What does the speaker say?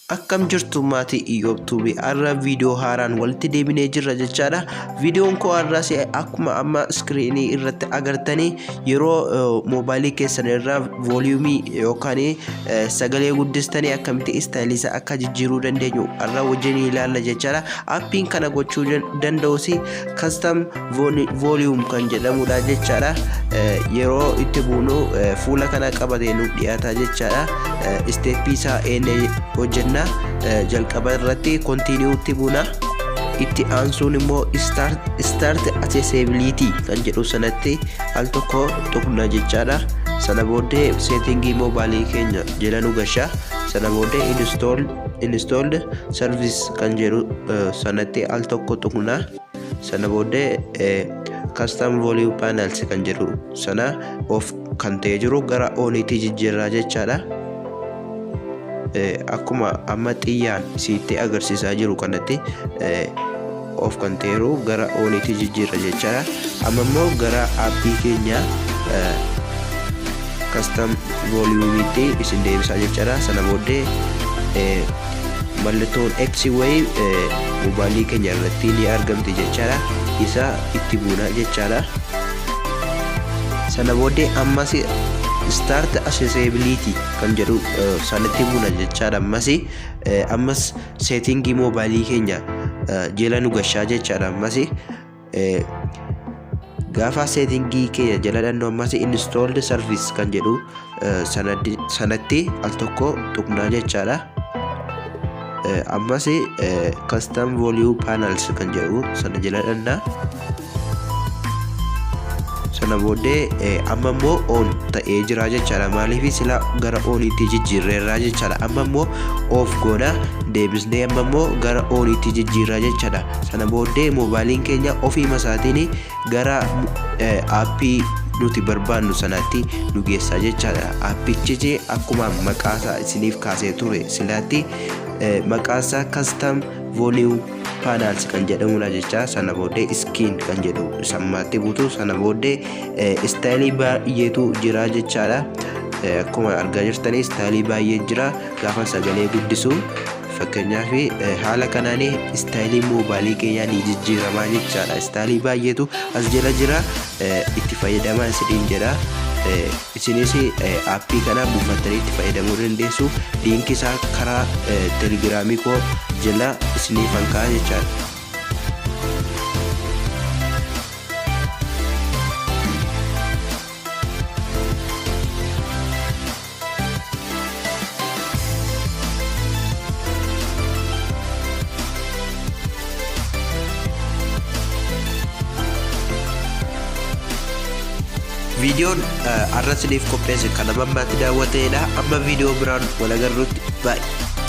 Akkam jirtu maatii Iyyoob Tuubii, har'a viidiyoo haaraan walitti deebinee jirra jechaadha. Viidiyoon koo har'aas akkuma amma iskiriinii irratti agartanii yeroo moobaayilii keessan irraa vooliyuumii yookaan sagalee guddistanii akkamitti istaayilii isaa akka jijjiiruu dandeenyu har'a wajjin ilaalla jechaadha. Appiin kana gochuu danda'us custom volume kan jedhamudha jechaadha. Yeroo itti buunu fuula kana qabatee nuuf dhiyaata jechaadha. Isteeppii isaa eenne hojjenna. Jalqaba irratti continue buuna. Itti aansuun immoo start accessibility kan jedhu sanatti al tokko tuqna jechaadha. Sana booddee seetingii moobaayilii keenya jala nu gasha. Sana booddee installed service kan jedhu sanatti al tokko tuqna. Sana booddee custom volume panels kan jedhu sana off kan ta'ee jiru gara oniitti jijjiirraa jechaadha. Akkuma amma xiyyaan isiitti agarsiisaa jiru kanatti off kan ta'eeru gara oniitti jijjiirra jechaadha. Amma immoo gara aappii keenya custom volume'itti isin deebisaa jechaadha. Sana booddee mallattoon X wayii moobaayilii keenya irratti ni argamti jechaadha. Isa itti buuna jechaadha. Sana booddee ammas start accessibility kan jedhu sanatti buuna jechaadha. Ammas seetingii moobaayilii keenya jala nu gashaa jechaadha. Ammas gaafa seetingii keenya jala dhannu ammas installed service kan jedhu sanatti al tokko tuqnaa jechaadha. Ammas custom volume panels kan jedhu sana jala dhannaa. Sana booddee amma immoo on ta'ee jira jechaadha. Maaliif sila gara oniitti jijjiirreerraa jechaadha. Amma immoo off goona, deebisnee amma immoo gara oniitti jijjiirraa jechaadha. Sana booddee moobaayiliin keenya ofiima isaatiin gara aappii nuti barbaannu sanatti nu geessaa jechaadha. Aappichi akkuma maqaasaa isiniif kaasee ture silaatti maqaasaa custom volume panels kan jedhamudha jecha. Sana booddee skin kan jedhu sammaatti buutu. Sana booddee istaayilii baay'eetu jira jechaadha. Akkuma argaa jirtanii istaayilii baay'ee jira. Gaafa sagalee guddisu fakkeenyaaf haala kanaan istaayilii moobaayilii keenyaa ni jijjiiramaa jechaadha. Istaayilii baay'eetu as jala jira, itti fayyadamaa isiniin jedha. Isinis aappii kana buufattanii itti fayyadamuu dandeessu. Liinkii isaa karaa telegiraamii koo jala isiniif kaa'a jechaadha. Viidiyoon har'a isiniif qopheesse kan amma ammaatti daawwatedha. Amma viidiyoo biraan wal agarrutti, baay'ee.